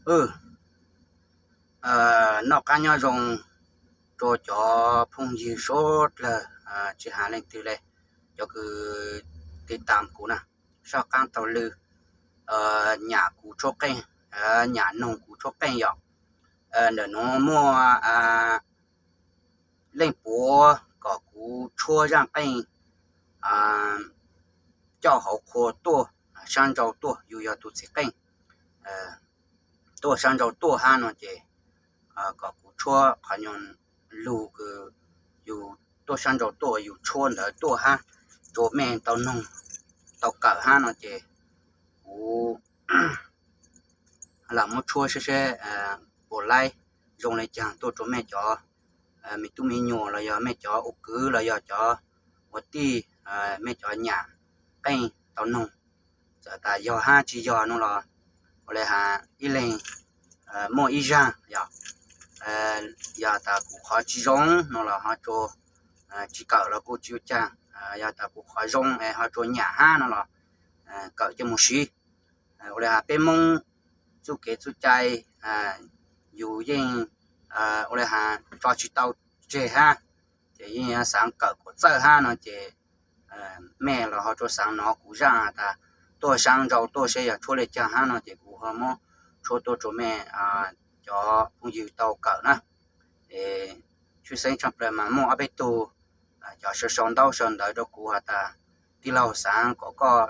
Wb noj qab nyob zoo rua cov phooj ywg suav dlawg, tsis has leej twg le, cov kws tiv tam kuv na, saj qaab taug lw, nyam kuv tshuab qeej, nyam noog kuv tshuab qeej yom. Ntawm nuav muaj leej puav kom kuv tshuab zaaj qeej coj hauv qhua tuaj, sab nrau tuaj, yug yog tug txiv qeej tuaj sab nrau tuaj hab no ces kom kuv tshuab qhov nyuag lug kws yug tuaj sab nrau tuaj, yug tshuab ntawd tuaj hab rua mej tau noog tau kawm hab no ces kuv lam muab tshuab seb seb puas laib zoo le caag tuaj rua mej cov me tub me nyuam los yog mej cov ua kwv los yog cov ua tij, mej cov nyam qeej tau noog. Txawm tas yog hab tsis yog no los ua le has ib leeg muaj ib zaag yom. Yog tas kuv qhov tsis zoo no los ho tsuas tsis kawm los kuj tsis ua caag, yog tas kuv qhov zoo es ho tsuas nyam hab no los kawm coj moog siv. Ua le has peb Moob txuj kev txuj cai yus yeej ua le has tso tsis tau tseg hab, ces yeej xaav kawm kom txawj hab no ces mej los ho tsuas xaav nov kuv zaaj has tas tuaj sab nrau tuaj seb yog tshuab le caag hab no ces kuv ho muab tshuab tuaj rua mej cov phooj ywg tau kawm na. Es tshwj xeeb tshaj plawg mas muaj ob peb tug cov sau sau ntaub sau ntawv rua kuv has tas tij laug xaav kom koj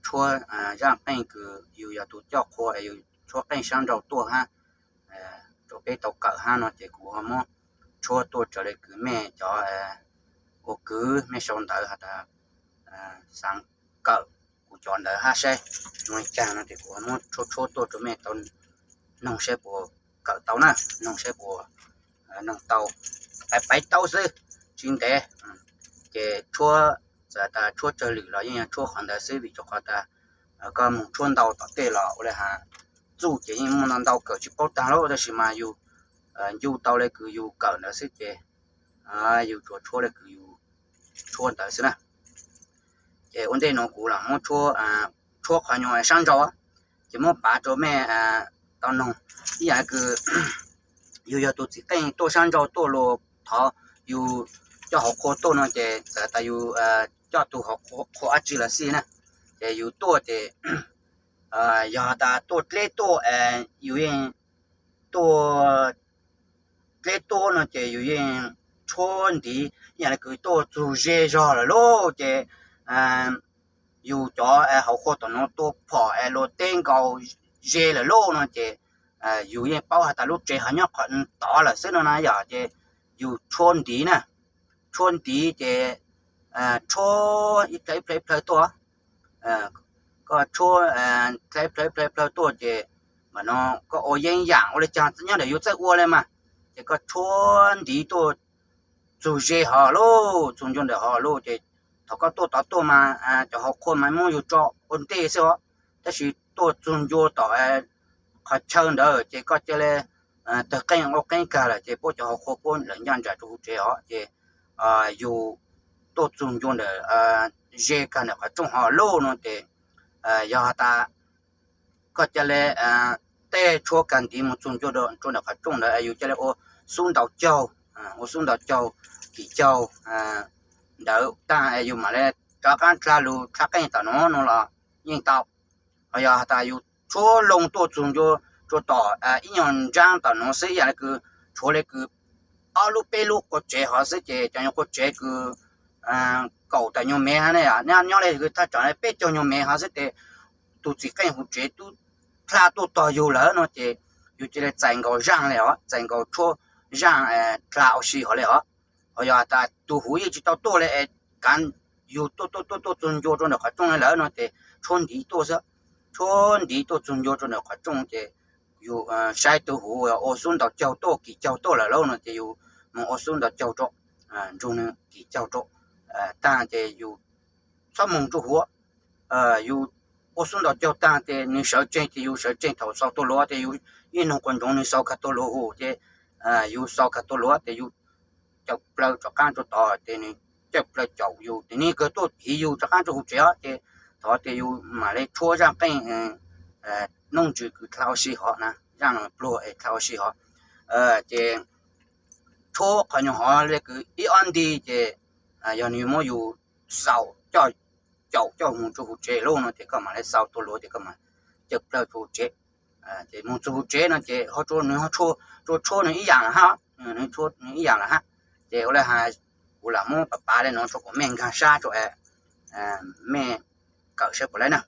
tshuab zaaj qeej kws yus yog tug coj qhua es yus tshuab qeej sab nrau tuaj hab rua peb tau kawm hab no ces kuv ho muab tshuab tuaj raws le kws mej cov ua kwv mej sau ntawv has tas xaav kawm kuv cov ntawd hab saib zoo le caag no ces kuv ho muab tshuab tshuab tuaj rua mej tau noog saib puas kawm tau na, noog saib puas noog tau. Paiv tau xwb, tsis ntev ces tshuab, txawm tas tshuab tsawg lwm los yeej yog tshuab qhov ntawd xwb vim rua qhov tas koj moog tshuab ntau tom tej los ua le has txuj ces yeej muaj ntau ntau kawm tsis paub taag lawm, tab sis mas yus ncu tau le kws yus kawm ntawd xwb ces yus tsuas tshuab le kws yus tshuab ntawd xwb na. Ces ua ntej nuav kuv lam muab tshuab qhov nyuag sab nrau, ces muab pav rua mej tau noog. Ib yam kws yug yog tug txiv qeej tuaj sab nrau tuaj los thov yug coj hauv qhua tuaj no ces txawm tas yug coj tug hauv qhua dab tsi los xij na, ces yug tuaj ces yog tas tuaj dleb tuaj, yug yeej tuaj dleb tuaj no ces yug yeej tshuab ntiv, ib yam le kws tuaj txug ze zog lawm lauj ces yug cov hauv qhua tom nuav tua phom es luag teb nkaus ze lawm lauj no ces yug yeej paub has tas lub tsev ho nyob qhov tod lawm xwb no na yom, ces yug tshuab ntiv na, tshuab ntiv ces tshuab ib plhaw ib plhaw ib plhaw tuaj, koj tshuab ib plhaw ib plhaw ib plhaw tuaj ces mam no koj ua yeeb yam ua le caag nyob ntawm yug txawj ua le mas, ces koj tshuab ntiv tuaj txug ze hov lauj, txug ncua ntawm hov lauj ces thaum koj tuaj tod tuaj mas cov hauv qhua mas muab yug tso ua ntej xwb os, tab sis tuaj txug ncua tom qhov chaw ntawd ces koj cia li tawg qeej ua qeeb kag lawm ces puab cov hauv qhua puab lawv ncaj nraim rua huv tsev os, ces yug tuaj txug ncua ntawm ze kag ntawm qhov rooj hov lauj no ces yog has tas koj ca le tej tshuab kag ntiv mus txug ncua rua ntawm qhov rooj ntawd yus ca le ua xub ntaus caug, ua xub ntaus caug, kim caug ntawd taag yus mam le rov qaab dlha lug dlha qeej tom nuav no los yeej tau. Ho yog has tas yus tshuab loo tuaj txug ncua rua tom ib nyuag nraab tom nuav xwb ib yam le kws tshuav le kws ob lub peb lub qua tsev hov xwb ces cov nyuag qua tsev kws kaum tawm nyuag mev hab ne, nyob le kws thaj tsam peb caug nyuag mev hov xwb ces tug txiv qeej huv tsev tub dlha tuaj tog yug lawm no ces yug ca le txais nkaus zaaj le os, txais nkaus tshuab zaaj dlha ua si hov le os. Ho yog has tas tug huv yeej tsis tau tuaj le es kaav yug tuaj tuaj tuaj tuaj txug ncua rua ntawm qhov rooj lawm no ces tshuab ntiv tuaj xwb, tshuab ntiv tuaj txug ncua rua ntawm qhov rooj ces yus saib tug huv ua xub ntaus caug tuaj kim caug tuaj lawm lauj no ces yus moog ua xub ntaus caug rua, nrug nwg kim caug rua taag ces yus txhob moog rua huv. Yus ua xub ntaus caug taag ces nwg sawv tsees ces yus sawv tsees thaum xaus tuaj luav ces yus yeej noog quas ntsoov nwg xaus kag tuaj luav huv ces yus xaus kag tuaj luav ces yus caum plawg rov qaab rua tod ces nwg caum plawg caum yus ces nwg kag tuaj hiv yus rov qaab rua huv tsev os ces thaum ces yus mam le tshuab zaaj qeej noob ntsws kws dlha ua si hov na. caaj pluag es dlha ua si hov. Ces tshuab qhov nyuag hov le kws ib ob nti ces yog nws muab yus xaus coj, caum coj mus txug huv tsev lawm no ces koj mam le xaus tus luv ces koj mam cawm plawg txug huv tsev. Ces mus txug huv tsev no ces ho tshuab nws, ho tshuab nws ib yaam lawm hab, nws tshuab nws ib yaam lawm hab. Ces ua le has, kuv lam muab pav pav le no rua kuas mej nkaag sab rua mej kawm saib puas laib na.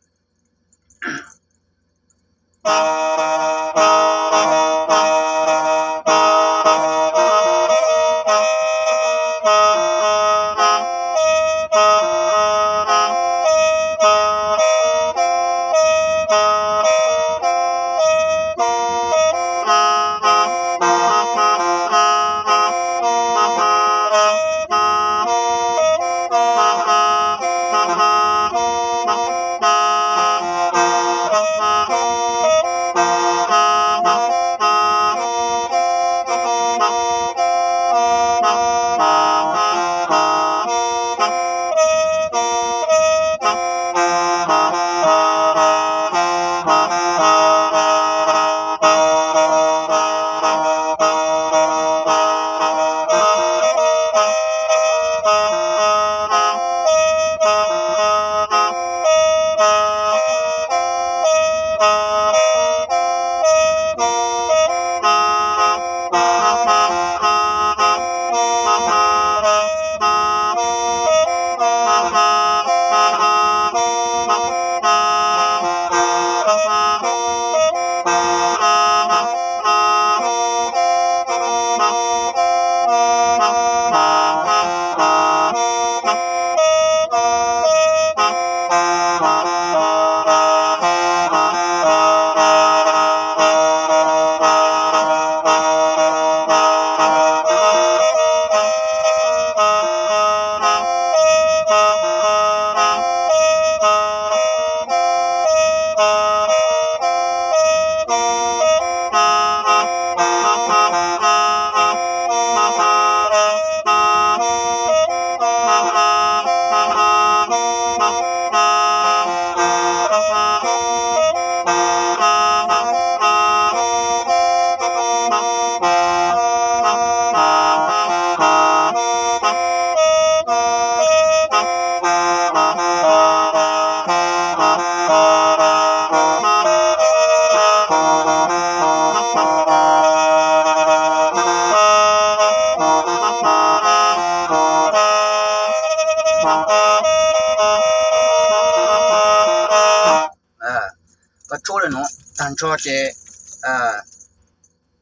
Koj tshuab le nuav taag nrho ces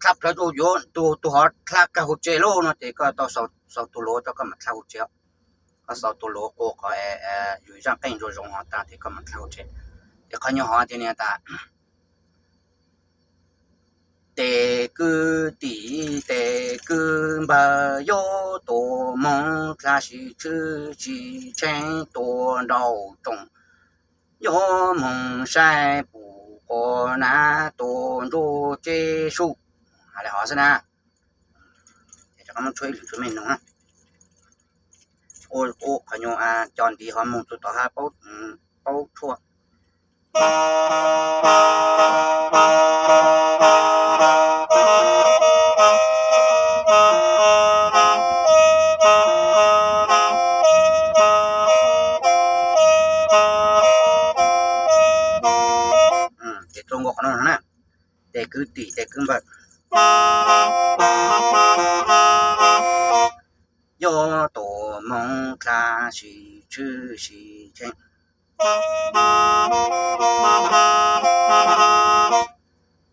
dlha plawg yuav tus, tus hov dlha kag huv tsev lawm no ces koj tau xaus tus luv coj koj mam dlha huv tsev. Koj xaus tus luv qhov yus zaaj qeej zoo zoo hov taag ces koj mam dlha huv tsev. Ces qhov nyuag hov ces nwg tas: Tes kwv tim tes kwv npawg, yuav tua moog dlha sis tshwj sis tsheej, tua nraum roos yuav moog saib pum quas nav, tua ntsuj ceb suj. Hais le hov xwb na. Ces rov qab muab tshuab ib lwm tsua mej noog na. Ua, ua qhov nyuag cov ntiv hov moog txug tom hab paub tshuab. Ces txua nkaus qhov no na. Tes kwv tim tes kwv npawg, yuav tua moog dlha sis tshwj sis tsheej,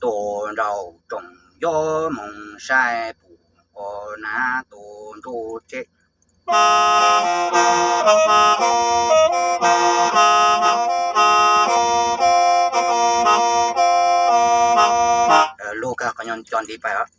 tua nraum roos yuav moog saib pum quas nav, tua ntsuj ceb. Lug kag qhov nyuag cov ntiv pais os.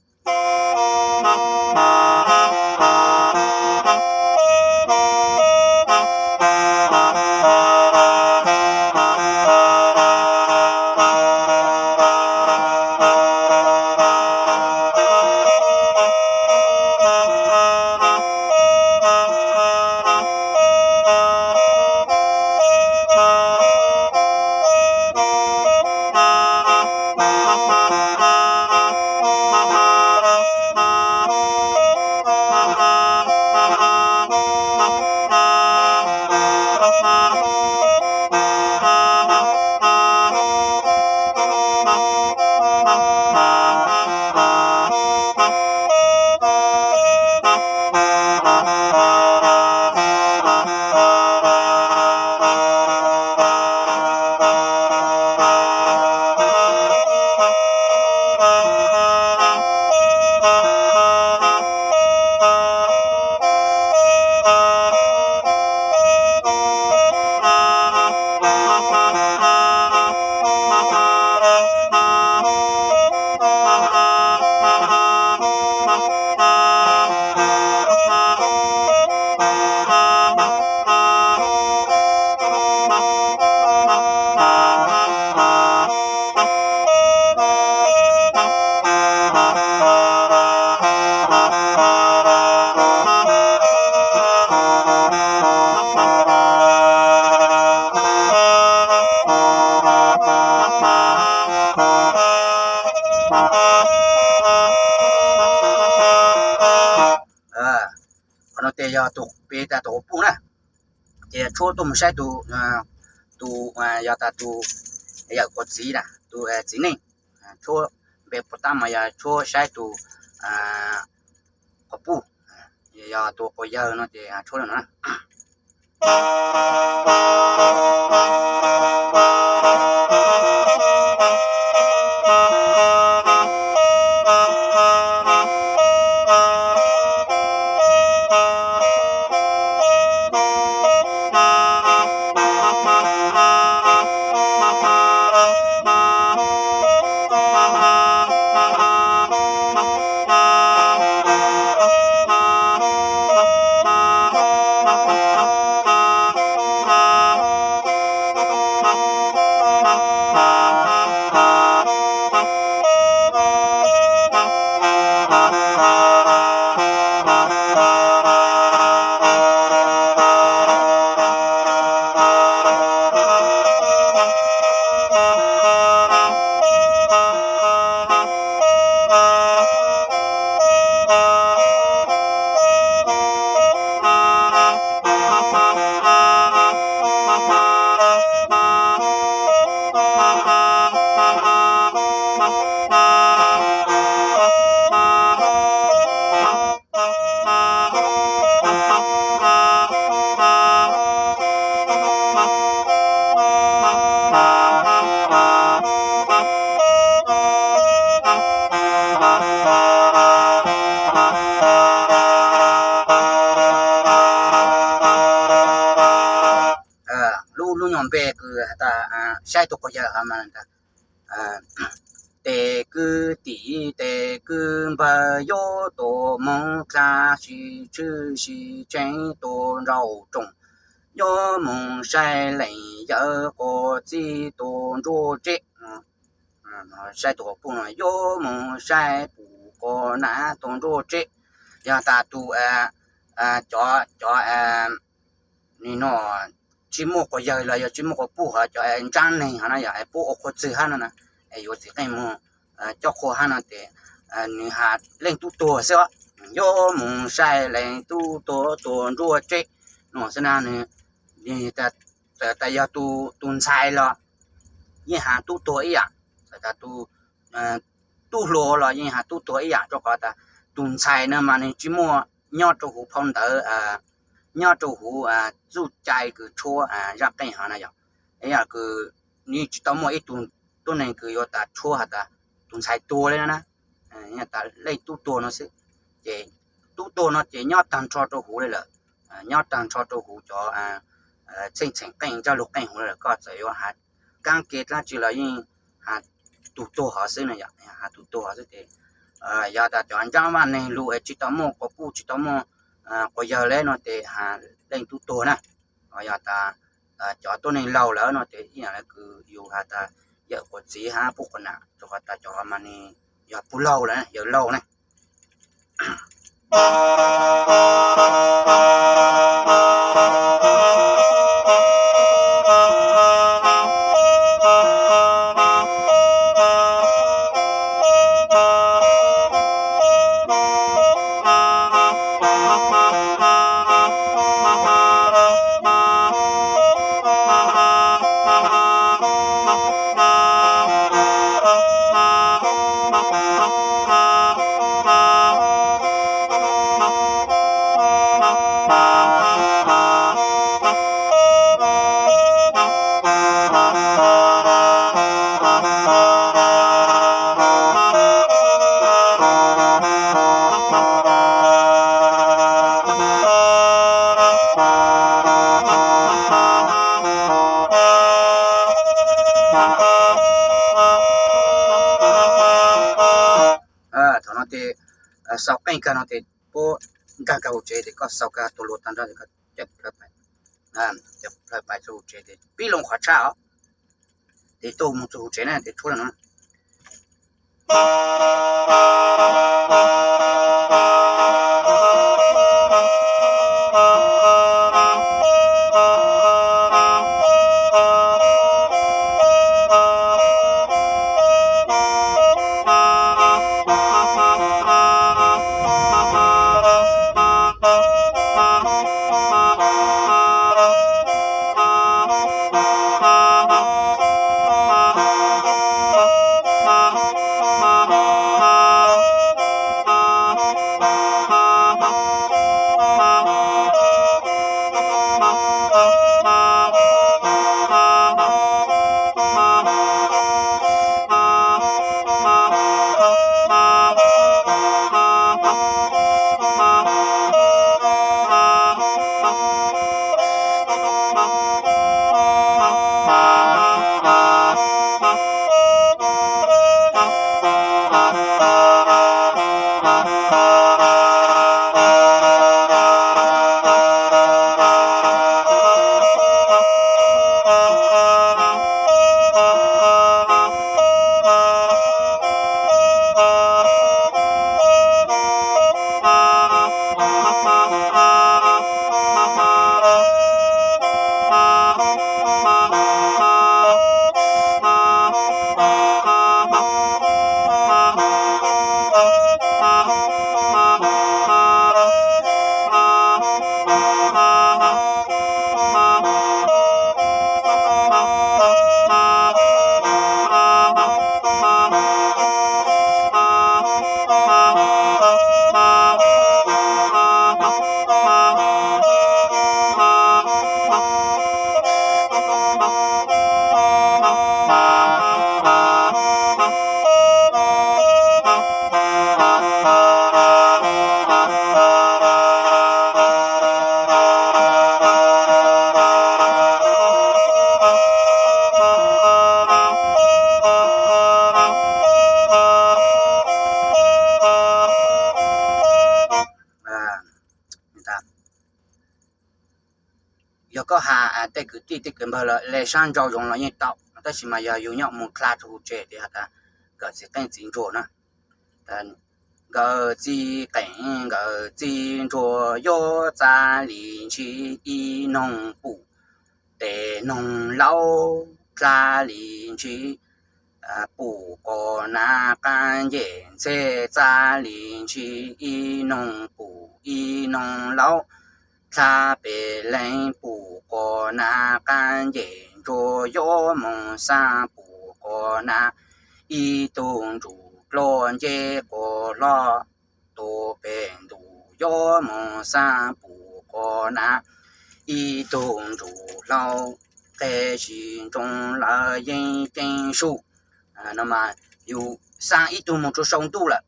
Peb tas tus quas puj na, ces tshuab tuaj mus saib tus, tus, yog tas tus yawm quas txiv na, tus txiv neej, tshuab npe puas tab mas yog tshuab saib tus quas puj, yog tus quas yawg no ces tshuab li no. Lub, lub nyuag npe kws has tas saib tus quas yawg hov mas, tes kwv tim tes kwv npawg yuav tuaj moog dlha, sib tshwj sib tseev tuaj nraum roog, yuav moog saib leej yawm quas txiv tuaj nruab tseb. Saib tus quas puj no, yuav moog saib pum quas nam tuaj nruab tseb. Yog tas tus, cov, cov, nim no tsis muaj quas yawg los yog tsis muaj quas puj hov, cov ntsaab neeg hov na yog puab ua qhua txwg hab no na, yuav txiv qeej moog coj qhua hab no tes nws has leej tub tuag xwb os. Yuav moog saib leej tub tuag tuaj nruab tseb no xwb na. Nws, txawm tas yog tus ntxhais los yeej has tub tuag ib yam, txawm tas tus tub hluas los yeej has tub tuag ib yam, rua qhov tas tus ntxhais no mas nws tsis muaj nyob rua huv phau ntawv, nyob rua huv txuj cai kws tshuab zaj qeej hov na yog, ib yam kws nws tsis tau muaj ib tug tuab neeg kws yuav tas tshuab has tas tus ntxhais tuag li no na, tas leej tub tuag no xwb. Ces tub tuag no ces nyob tag nrho rua huv li lawm, nyob tag nrho rua huv cov txheej txheem qeej ntsaj lug qeej huv li lawm, koj txawm yuav has kaab ke dlaab tsi los yeej has tus tuag hov xwb na yog, has tus tuag hov xwb tes yog tas cov ntsaab vaj neeg lug es tsis tau muaj quas puj tsis tau muaj quas yawg le no tes has leej tub tuag na. Yog tas cov tuab neeg laug lawm no tes ib yam le kws yus has tas yawm quas txiv hab puj quas nam, rua qhov tas cov mas nws yog puj laug lawm, yawg laug na. Thaum no tes xaus qeej kag no tes puab nkag kag huv tsev tes koj xaus kag tus lus tag nrho tes koj cawm plawg pais, cawm plawg pais txug huv tsev tes pib loo qhov tshaj os. Tes tuaj moog txug huv tsev na tes tshuab le no. tej kwv tij tej kwv npawg los le sab ntsau zoov los yeej tau, tab sis mas yog yus nyob mus dlha rau hauv tsev ces has tas nkawm txiv qeej txiv ntsuag na. Nkawm txiv qeej nkawm txiv ntsuag yuav txav li ntshis ib noog pum tes noog laub dlha li ntshis pum kos na qab ncej ntxhe txav li ntshis ib noog pum ib noog laub dlha pem leeg pum kos na qab ncej ntsuag yuav moog xaa pum kos na ib tug ntsuj dlua nce quas hlo tus pem ntuj yuav moog xaa pum kos na ib tug ntsuj hlau nqe tsis ntsoov lawv yeej ceeb suj no mas yus xaa ib tug moog rua sau ntuj lawm,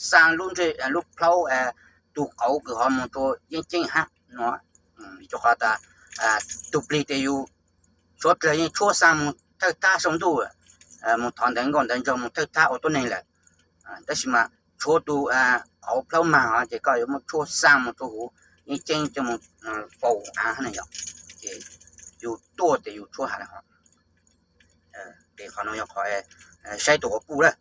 xaa lub plhaub tus qauv kws hov moog rua yeeb ceeb hab no, rua qhov tas tug plig tes yus suav dlawg yeej tshuab xaa moog thawj thab sau ntuj, moog thov ntawv nkauj ntawv ntsoog moog thawj thab ua tuab neeg lawm, tab sis mas tshuav tus qauv plhaub mag hov ces koj yuav muab tshuab xaa moog rua huv yeeb ceeb coj moog paus av na yog, ces yus tuaj tes yus tshuab has le hov. Ces qhov no yog qhov saib tus quas puj lawm.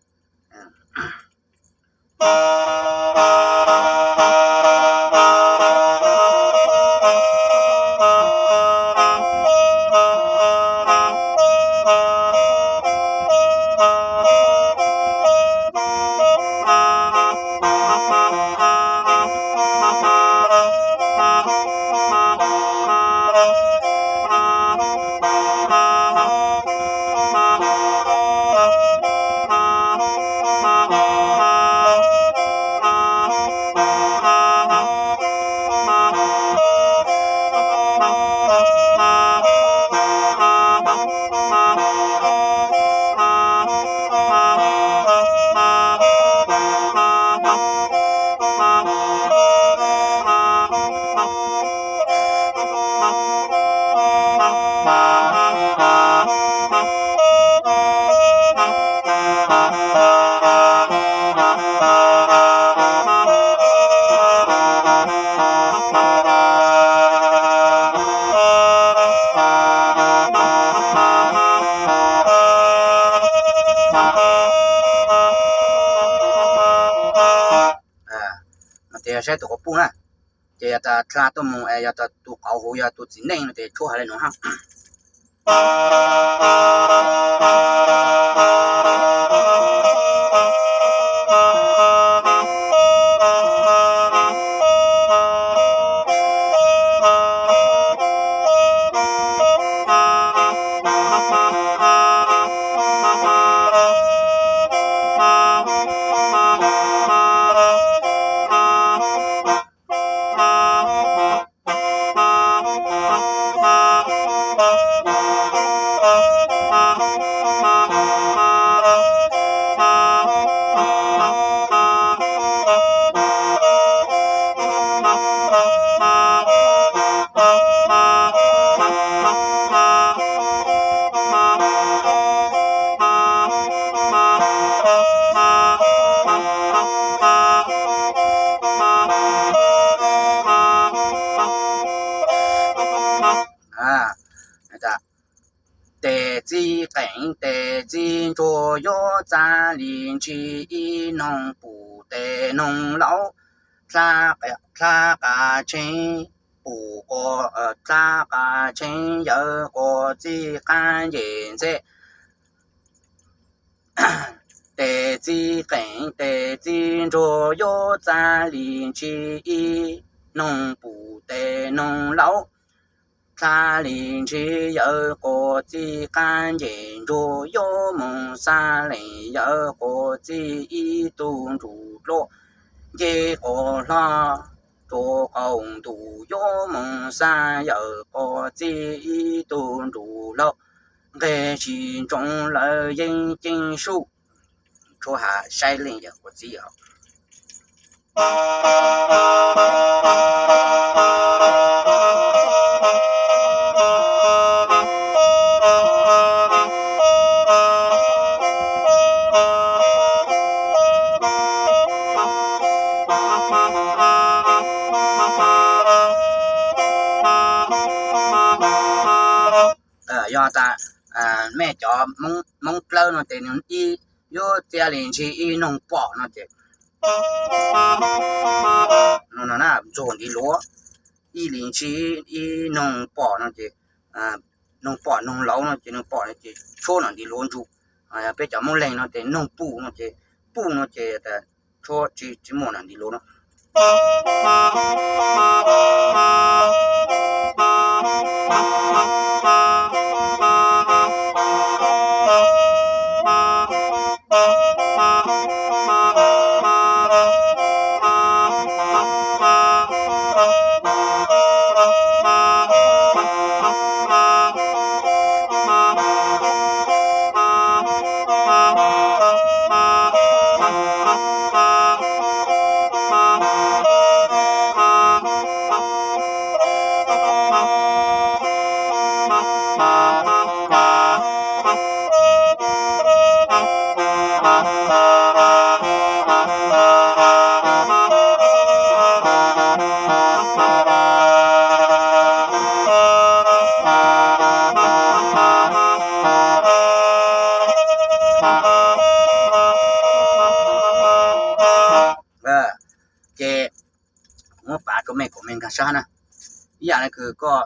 Ces saib tus quas puj na, ces yog tas dlha tuaj moog es yog tas tus qauv huv yog tus txiv neej no ces tshuab has le nuav hab. Tes txiv qeej tes txiv ntsuag yuav txav li ntshis ib noog pum tes noog laub dlha qas tshee pum quas dlha qas tshee yawm quas txij qab ncej ntxhe. Tes txiv qeej tes txiv ntsuag yuav txav li ntshis ib noog pum tes noog laub dlha li ntshis yawm quas txij qab ncej ntsuag yuav moog xaa leej yawm quas txij ib tug ntsuj dlua nce quas hlo rua qaum ntuj yuav moog xaa yawm quas txij ib tug ntsuj hlau nqe tsis ntsoov lawv yeeb ceeb suj. Tshuab has saib leej yawm quas txij os. Yog tas mej cov Hmoob dlawb no ces nws ib yuav txia li ntsig ib noog pom no ces, no no na, ntxuag ntiv luav, ib li ntsig ib noog pom no ces, noog pom noog laus no ces noog pom no ces tshuab no ntiv luav ntsuj. Peb cov Hmoob Leeg no ces noog pum no ces, pum no ces tshuab tsis muaj no ntiv luav no. Ces muab pav rau mej kom mej nkag sab na. Ib yam li kws koj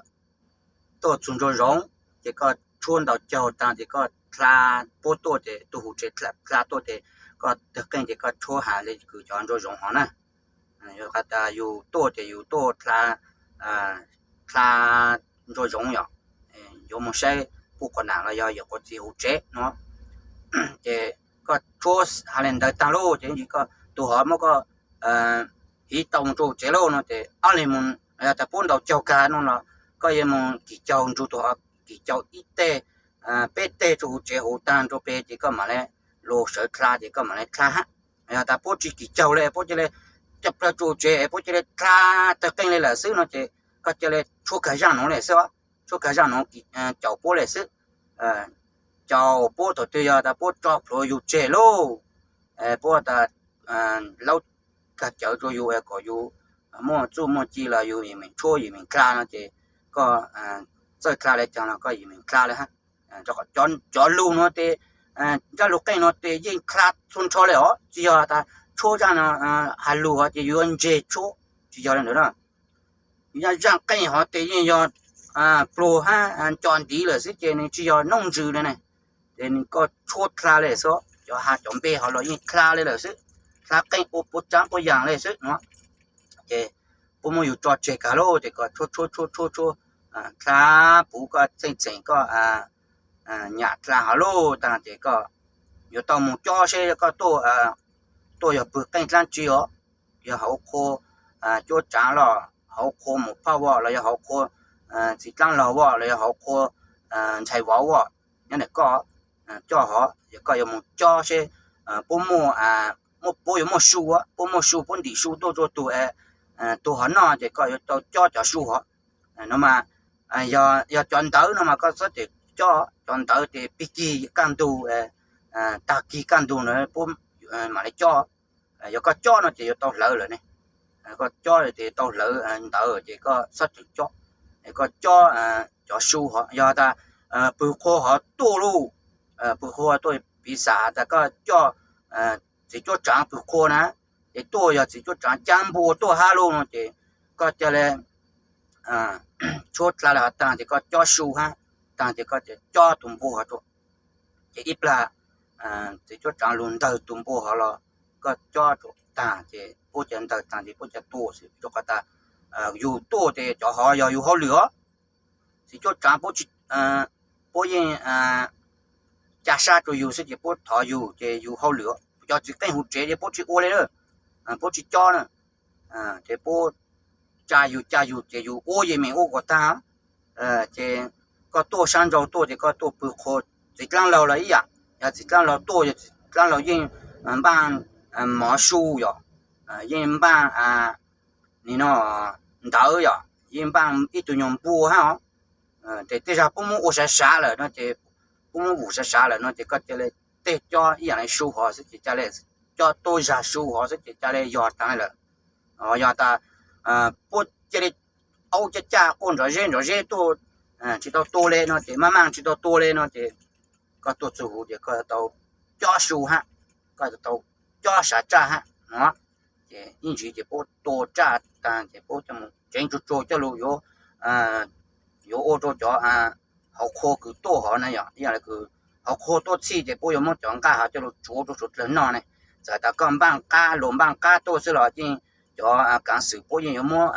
tuaj txug nruab zoov, ces koj tshuab ntau caug taag ces koj dlha, puab tuaj ces tug huv tsev dlha tuaj ces koj tawg qeej ces koj tshuab has le kws cov nruab zoov hov na. Yog has tas yug tuaj ces yug tuaj dlha nruab zoov yom, yuav moog saib puab quas nam los yog yawm quas txiv huv tsev no, ces koj tshuab has le ntawd taag lauj ces ib ntsis koj tug hov muab koj hiv tau moog rua huv tsev lauj no ces ob leeg moog, yog tas puab ntau caug kag no los koj yuav moog kis caug nrug tug hov kis caug ib teg peb teg rua huv tsev huv taag rua peg ces koj mam le lug sawv dlha ces koj mam le dlha hab. Yog tas puab tsis kis caug le puab cia li coj plawg rua huv tsev puab cia li dlha tawg qeej le lawm xwb no ces koj cia li tshuab kag zaaj nuav le xwb, tshuab kag zaaj nuav caum puab le xwb. Caum puab thaum twg yog tas puab tso plhuav yug tseg lauj, puab tas laub kag cawv rua yug kom yug muaj txuj muaj ci los yug yim meem tshuab yim meem dlha no ces koj txawj dlha le caag los koj yim meem dlha le hab. Cov lug nuav tes, nraj lug qeej nuav tes yeej dlha txhua nrho le os, tsis yog tas tshuab zaaj no has lug hov ces yug yuav ntseg tshuab, tsis yog le ntawd na. Yog zaaj qeej hov tes yeej yog pluag hab nco ntiv lawm xwb ces nws tsis yog nooj ntsws le ne. Ces nws koj tshuab dlha le xwb, cov has cov npe hov los yeej dlha le lawm xwb, dlha qeej ua puab tsaav puab yaam le xwb no. Ces puab muab yug tso tseg kag lauj ces koj tshuab tshuab tshuab tshuab tshuab dlha puv koj txheej txheem koj nyam dlha hov lauj taag ces koj yuav tau moog cob seb koj tuaj yog pwg qeej dlaab tsi os, yog hauv qhua cuab tsaav los hauv qhua mus phauj os los yog hauv qhua txiv dlaab laug os los yog hauv qhua ntxhais vauv os, nyob ntawm koj coj hov, yog koj yuav moog cob seb puab muaj, puab yuav muaj su, puab muaj su puab ntim su tuaj rua tug, tug hov noj ces koj yuav tau cob cov su hov no mas. Yog cov ntawv no mas koj txhob tes cob, cov ntawv tes pig kig kaj ntug, tag kig kaj ntug na puab mam le cob. Yog koj cob no ces yuav tau hlawv lawm ne, koj cob tes tau hlawv ntawv ces koj txhob tes cob. Koj cob cov su hov, yog tas pwg qhua hov tuaj lauj, pwg qhua tuaj, piv xam tas koj coj txiv cuab tsaav pwg qhua na, ces tuaj yog txiv cuab tsaav caab npua tuaj hab lauj no ces koj ca le tshuab dlha le hov taag ces koj cob su hab, taag ces koj cob tus npua hov rua. Ces ib plag txiv cuab tsaav lug ntawg tus npua hov los koj cob rua taag ces puab ca ntawg taag ces puab ca tua xwb, rua qhov tas yug tuaj ces cov hov yog yug hauj lwm os. Txiv cuab tsaav puab yeej ca sab rua yug xwb ces puab thov yug ces yug hauj lwm, cov txiv qeej huv tsev ces puab tsis ua le na, puab tsis cob na, ces puab ca yug ca yug ces yug ua yeej meem ua kom taag. Ces koj tuaj sab nrau tuaj ces koj tuaj pwg qhua, txiv dlaab laug los ib yam, yog txiv dlaab laug tuaj yog txiv dlaab laug yeej npaaj mov su yom, yeej npaaj nim no ntawv yom, yeej npaaj ib tug nyuag npua hab os. Ces tej zag puab muab ua sav sav lawm no ces, puab muab vum sav sav lawm no ces koj ca le tej cob ib yam le su hov xwb ces ca le cob tuaj zag su hov xwb ces ca le yog taag lawm. Yog tas puab ca le aub caj caj quaj nrov zeb nrov zeb tuaj tsis tau tua li no ces maj mam tsis tau tua li no ces koj tuaj txug huv ces koj yuav tau cob su hab, koj yuav tau cob sav tsaj hab no. Ces ib ntsis ces puab tua tsaj taag ces puab coj mus tseev tsuag tsuag coj lug yuav, yuav ua rau cov hauv qhua kws tuaj hov na yog ib yaam le kws hauv qhua tuaj txhij ces puab yuav muab cov nqaj hov coj lug tsuav rua suav dlawg noj ne. Txawm tas koj npaaj qab luas npaaj qab tuaj xwb los yeej cov kaav xwm puab yeej yuav muab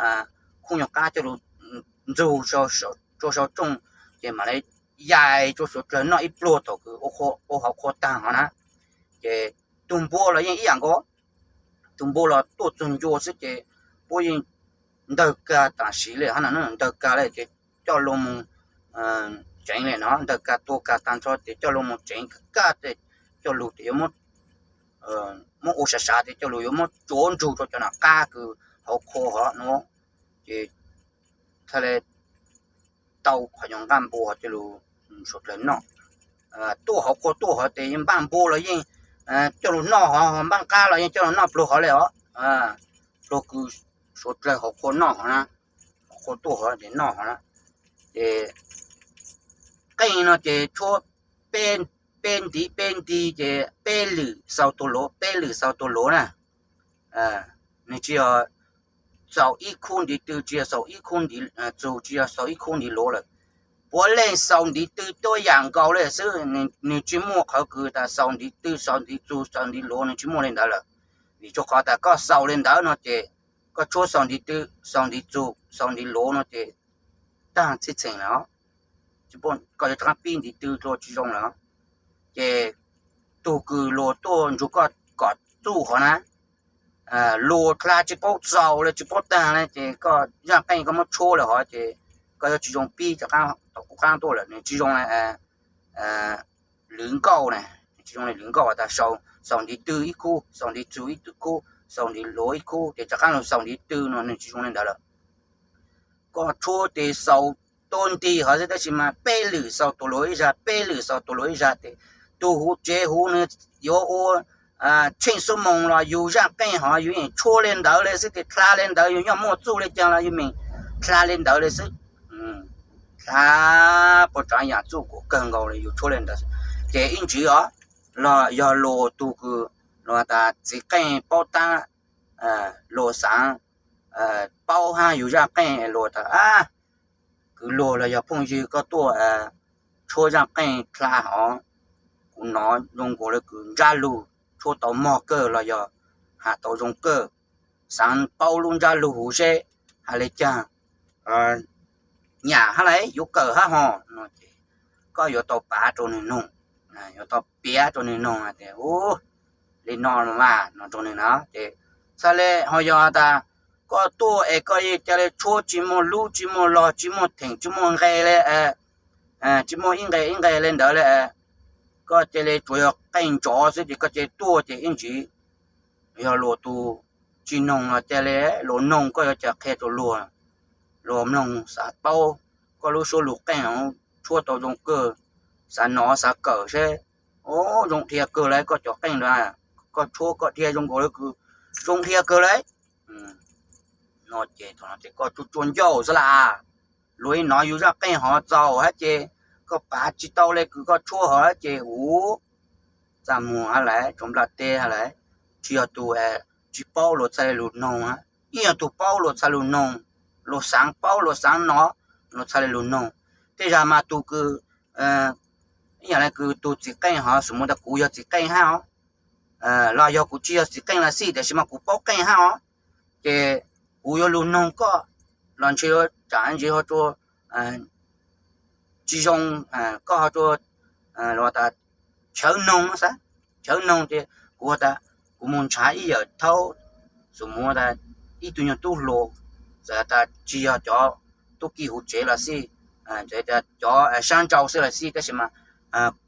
khub nyuag qab coj lug ntxug rua sau rooj ces mam le yais rua suav dlawg noj ib pluag thaum kws ua hauv qhua taag hov na. Ces tug npua los yeej ib yaam nkaus, tug npua los tuaj txug ncua xwb ces puab yeej ntawg kag tam sim le hov no, ntawg kag le ces coj lug moog tseev le no, ntawg kag tua kag taag nrho ces coj lug moog tseev kag kag coj lug ces yuav muab ua sav sav ces coj lug yuav muab tsuav ntsug rua cov nam qab kws hauv qhua hov no ces txhaj le tau qhov nyuag nqaj npua coj lug suav dlawg noj. Tuaj hauv qhua tuaj hov ces npaaj npua los yeej coj lug noj hov, npaaj qab los yeej coj lug noj pluag hov le os. Pluag kws suav dlawg hauv qhua noj hov na, hauv qhua tuaj hov ces noj hov na. Ces qeej no ces tshuab peb ntiv peb ntiv ces peb lwm xaus tug luav, peb lwm xaus tug luav na. Nwg tsis yog xaus ib khub ntiv tw, tsis yog xaus ib khub ntiv txug, tsis yog xaus ib khub ntiv luav lawm. Puav leej xaus ntiv tw tuab yaam nkaus le xwb, nwg tsis muaj qhov kws tas xaus ntiv tw, xaus ntiv txug, xaus ntiv luav, nwg tsis muaj le ntawd lawm. Vim rua qhov tas koj xaus le ntawd no ces koj tshuab xaus ntiv tw, xaus ntiv txug, xaus ntiv luav no ces taag txhij txheem lawm. Koj yuav rov qaab pib ntiv tw dlua tsis zoo lawm. Ces tug kws luas tuaj nrug koj kom txuj hov na, luas dlha tsis paub txaus le tsis paub taag le ces koj zaaj qeej koj muab tshuab le hov ces koj yuav tsis zoo pib rov qaab tom kuv qaab tuaj lawm, nwg tsis zoo le lwv nkauj na, tsis zoo le lwv nkauj tas xaus ntiv tw ib khub, xaus ntiv txug ib tw khub, xaus ntiv luav ib khub ces rov qaab lug xaus ntiv tw no nwg tsis zoo le ntawd lawm. Koj tshuab tes xaus tuab nti hov xwb tab sis mas peb lwm xaus tus luav ib zag, peb lwm xaus tus luav ib zag tes tus huv tsev huv nws yuav ua tsheej xuab moos los yug zaaj qeej hov yug yeej tshuab le ntawd le xwb tes dlha le ntawd, yug nyob muaj txuj le caag los yug meem dlha le ntawd le xwb. Dlha puas tsaav yaam txuj kuas kawg nkaus le yug tshuab le ntawd. Ces ib ntsis os, los yog luas tug kws luas tas txiv qeej paub taab, luas xaav paub hab yug zaaj qeej luas tas kws luag los yog phooj ywg koj tuaj tshuab zaaj qeej dlha hov, kuv nov zoo nkaus le kws ntsab lug tshuab tau mog kawg los yog has tau zoo kawg, xaav paub lub ntsab lug huv seb has le caag, nyam hab lauj, yuav kawm hab hos no ces koj yuav tau pav rau nwg noog, yuav tau piav rau nwg noog tias u, le no mas no rau nwg na ces txhaj le ho yog tas koj tuaj es koj ca le tshuab tsis muaj lub tsis muaj log tsis muaj theem tsis muaj nqe le, tsis muaj ib nqe ib nqe le ntawd le, koj ca le tsuas yog qeej ntsov xwb ces koj ca tuaj ces ib ntsis yog luas tus tsis noog los ca le luas noog, koj yuav ca qhia rau luas, luas mloog xav paub koj lub suab lug qeej tshuab tau zoo kawg, xav nov xav kawm seb, o, zoo dhia kawg lauj koj cov qeej ntawd, koj tshuab koj dhia zoo nkaus le kws zoo dhia kawg lauj no ces thaum no ces koj tsuas tsuas ncauj xwb las. Luag ib nov yug zaaj qeej hov txaus hab ces koj pav tsis tau le kws koj tshuab hov hab ces u, txaj muag hab lauj, tsaus nplas teb hab lauj, tsis yog tus tsis paub luas txhaj le lug noog, yeej yog tug paub luas txhaj lug noog, luas xaav paub luas xaav nov luas txhaj le lug noog. Tej zag mas tus kws, ib yaam le kws tug txiv qeej hov xum muas tas kuv yog txiv qeej hab os, los yog kuv tsis yog txiv qeej los xij tab sis mas kuv paub qeej hab os, ces kuv yuav lug noog koj los ntshe yuav tsam ntsis ho tsis zoo, koj ho tsuas, luag tas chawv noog xwb, chawv noog ces kuv tas kuv moog nrhav ib yawm thaub, xum muas tas ib tug nyuag tub hluas, txawm tas tsis yog cov tub ki huv tsev los xij, txawm tas cov sab nrau xwb los xij tab sis mas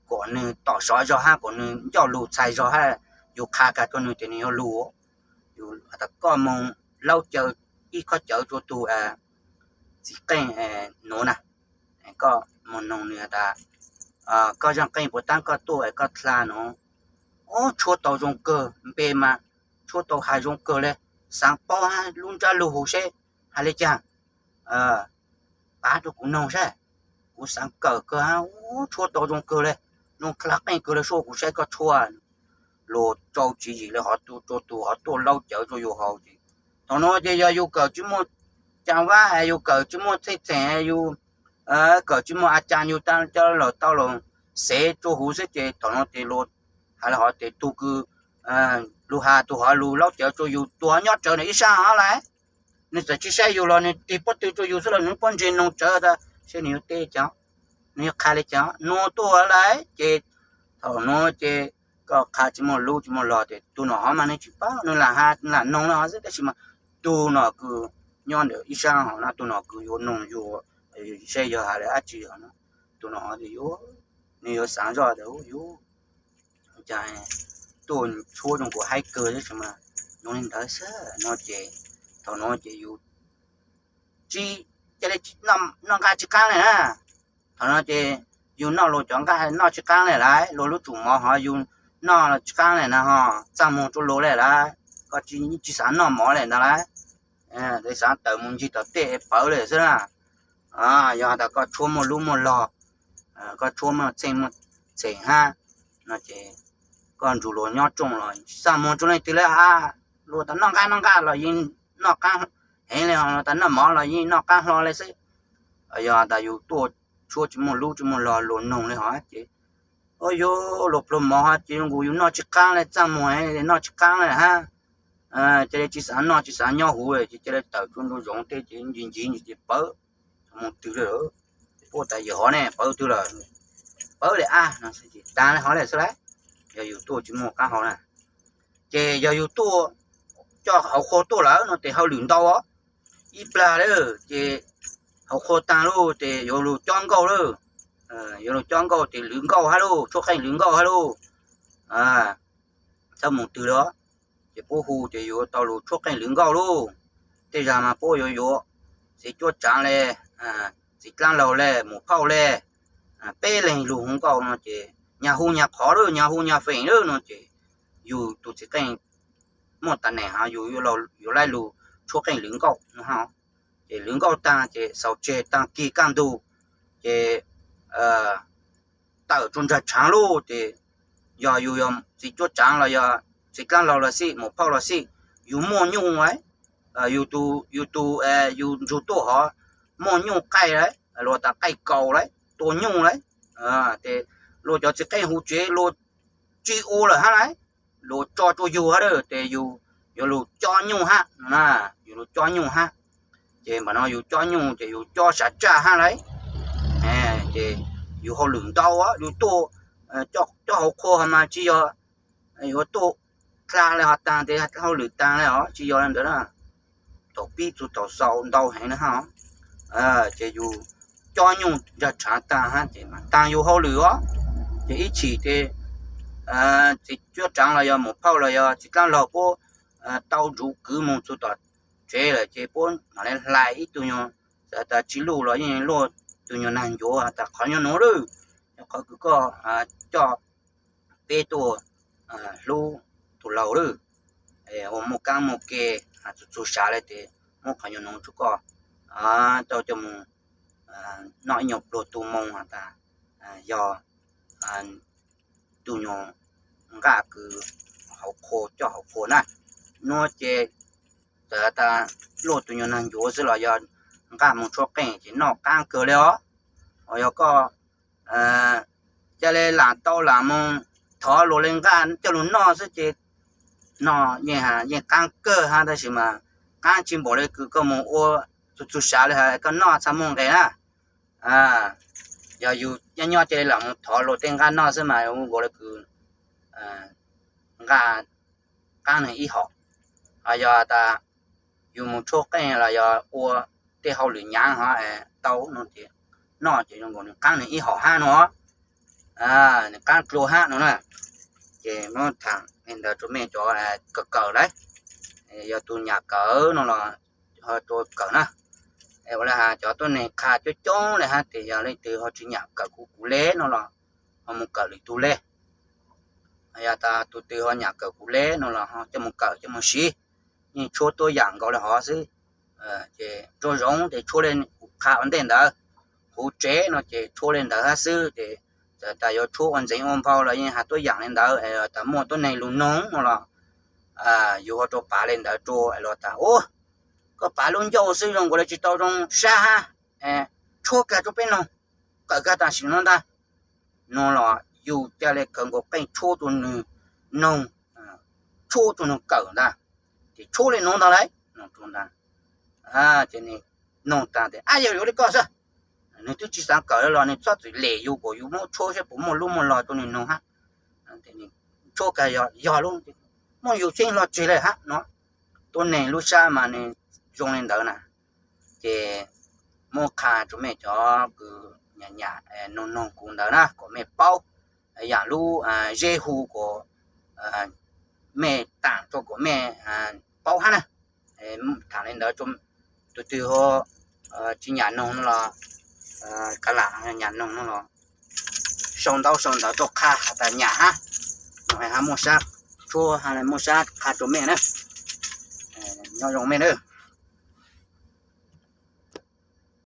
kom nwg tom sov zog hab kom nwg ncauj lug txhais zog hab, yus qha kag rua nwg ces nwg yuav lug. Yus tas koj moog laub caw ib khob cawv rua tug txiv qeej nuav na, koj moog noog nwg tas koj zaaj qeej puas taab koj tuaj koj dlha nuav, o, tshuab tau zoo kawg, npe mas tshuab tau has zoo kawg le, xaav paub hab lub ntsab lug huv seb has le caag, pav rua kuv noog saib. kuv xav kawm kawg, tshuab tau zoo kawg li, zoo dlha qeej kawg li, sua kuv saib koj tshuab. Luag tsau tswv yim li hov, tus rau tus hov tuaj laub cawv rau yus haus ces thaum no ces yog yus kawm tsis muaj caj vab, yus kawm tsis muaj txheej txheem, yus kawm tsis muaj a cas, yus cov laus tau los xev rua huv xwb ces thaum no ces luag hais li hov ces tus kws lug has tus hov lug laub cawv rua yus, tus hov nyob tsawv ntawm ib sab hov lawm, nws txawm tsis saib yus los nws tig pob tw rua yus xwb los nws pob ntseg noog tsawv tas saib nws yuav teb cas, nws yuav qha li cas, nug tuaj lawm ces thaum no ces koj qha tsis muaj lub tsis muaj log ces tus nom hov mas nws tsis paub, nws lam has lam noog li hov xwb, tab sis mas tus nom kws nyob ntawm ib sab hov no, tus nom kws yuav noog yus saib yog hais li dab tsi hov no, tus nom hov tias yus, nws yuav xaav zoj tias yus cas tuaj tshuab zoo kuv haib kawg tab sis mas zoo li ntawd xwb no ces thaum no ces yus tsis, cia li noj nqaj tsis qaab li na. Thaum no ces yus noj luag cov nqaj noj tsis qaab li lawm, luag lub tsum mov hov yus noj tsis qaab li na ho, txaj muag rua luag li lawm, koj tsis xav noj mov li ntawd lawm, xav tawm mus ncig tom tej pawv li xwb na. Yog tas koj tshuab muaj lub muaj log, koj tshuab muaj txheej muaj txheem hab no ces koj nrug luag nyob rooj los tsis txaj muag rua leej twg li. Luag tas noj nqaj noj nqaj los yeej noj qaab heev li, luag tas noj mov los yeej noj qaab hlo li xwb. Yog tas yus tuaj tshuab tsis muaj lub tsis muaj log luag noog li hov ces, o yus luag pluag mov hov ces zoo nkaus yus noj tsis qaab li, txaj muag heev noj tsis qaab li hab, cia li tsis xav noj tsis xav nyob huv ces cia li tawm tsua nrug zoov tej ces ncig ncig ces pawv mus twg li. Puab tas yawg hov ne pawv twg lawm, pawv li ab no, taag li hov li xwb lawm. Yog yus tuaj tsis muaj qaab hau na, ces yog yus tuaj coj hauv qhua tuaj lawm no ces hauj lwm ntau os. Ib plag lawm ces hauv qhua taag lauj ces yuav lug cob nkauj lauj, yuav lug cob nkauj ces lwv nkauj hab lauj, tshuab qeej lwv nkauj hab lauj. Txhob mus twg li, ces puab hu ces yuav tau lug tshuab qeej lwv nkauj lauj. Tej zag mas puab yuav yuav txiv cuab tsaav le, txiv dlaab laug le, muam phauj le, peb leeg lug hu nkauj no ces nyag hu nyag qhov lawm, nyag hu nyag feem lawm no ces yus tus txiv qeej muaj tas neem hov yus yuav laib lug tshuab qeej lwv nkauj no. Ces lwv nkauj taag ces xaus tseg taag kig kaj ntug ces tawm tsua nraag tshaav lauj ces yog yus yog txiv cuab tsaav los yog txiv dlaab laug los xij, muam phauj los xij, yus muaj nyuj lawm, yus tus, yus tus, yus nrug tuaj hov muaj nyuj qaij lawm, luag tas qaij kaus lawm, tua nyuj lawm, ces luag cov txiv qeej huv tsev luag tsis ua lawm hab lawm, luag tso rua yus hab lawm ces yus yuav lug cob nyuj hab no na, yus lug cob nyuj hab. Ces npaum no yus cob nyuj ces yus cob sav tsaj hab lawm, ces yus hauj lwm ntau, yus tuaj cob hauv qhua hov mas tsis yog yuav tuaj dlha le hov taag tes hauj lwm taag le os, tsis yog le ntawd na. Thaum pib txug thaum xaus ntau heev na hab, ces yus cob nyuj nraag tshaav taag hab ces mas taag yus hauj lwm os. Ces ib chim ces txiv cuab tsaav los yog muam phauj los yog txiv dlaab laug puab tau nrug kwv moog txug tom tsev lawm ces puab mam le hlais ib tug nyuag, txawm tas tsis luj los yeej luaj tug nyuag naag ncuav tas qhov nyuag nuav lawm, yog qhov kws koj coj peb tuaj hlub tug laug lawm, ua muaj kaab muaj ke, txug txug sav le tes muab qhov nyuag nuav rua koj tau coj moog noj ib nyuag pluag tu moo has tas yog tug nyuag nqaj kws hauv qhua coj hauv qhua na. Nuav ces txawm tas luaj tug nyuag naag ncuav xwb los yog nqaj moog tshuab qeej ces noj qaab kawg le os. Ho yog koj ca le lam tau lam moog thov luag le nqaj coj lug noj xwb ces noj yeej, yeej qaab kawg hab, tab sis mas qaab tsis npaum le kws koj moog ua txug txug sav le has koj noj txha muaj nqe na. Yog yus nyob nyob ca le lam moog thov luag tej nqaj noj xwb mas ua nkaus le kws nqaj qaab neeg ib hom. Ho yog tas yus moog tshuab qeej los yog ua tej hauj lwm nyaav hov tau no ces noj ces zoo nkaus nws qaab neeg ib hom hab no, nws qaab dlua hab no na. Ces muab thaam le ntawd rua mej cov kawm kawm lawm, yog tus nyam kawm no los ho rua kawm na. Ua le has cov tuab neeg qha coob coob le hab tes yog leej twg ho tsis nyam kawm kuv kuv le no los ho moog kawm lwm tug le. Yog tas tug twg ho nyam kawm kuv le no los ho coj moog kawm coj moog siv, yeej tshuab tuab yaam nkaus le hov xwb. Ces nruab zoov tes tshuab le kuv qha ua ntej ntawd, puv tsev no ces tshuab li ntawd hab xwb ces, txawm tas yuav tshuab ua ntxeev ua nphau los yeej has tuab yaam li ntawd es tas muaj tuab neeg lug noog no los yug ho rua pav li ntawd rua los tas, Ua, koj pav lub ncauj xwb zoo nkaus le tsis tau zoo sab hab, tshuab kag rua peb noog, kawm kag tam sim no ntag. No los yug ca le kawg nkaus qeej tshuab rua nwg noog, tshuab rua nwg kawm ntag. Ces tshuab li nuav ntag lauj, noog tas, Ab, yog yuav li koj xwb, nwg twb tsis xaav kawm los nwg txhob txwm lem yug kuas yug muab tshuab saib puas muaj lub muaj lo rua nwg noog hab. Tshuab kag yog lub, muaj yug tseeb hlo tseg le hab no. Tuab neeg lub sab mas nwg zoo li ntawd na. Ces muab qha rua mej cov kws nyam nyam noog noog kuv ntawd na kom mej paub, yaam lub zeb hu kuas mej taam rua kuas mej paub hab na. Thaam li ntawd, tug twg tsis nyam noog no los kav lam, nyam noog no los sau ntaub sau ntawv tuaj qha has tas nyam hab, no hab muaj sab tshuab, muaj sab qha rua mej na. Nyob zoo mej na.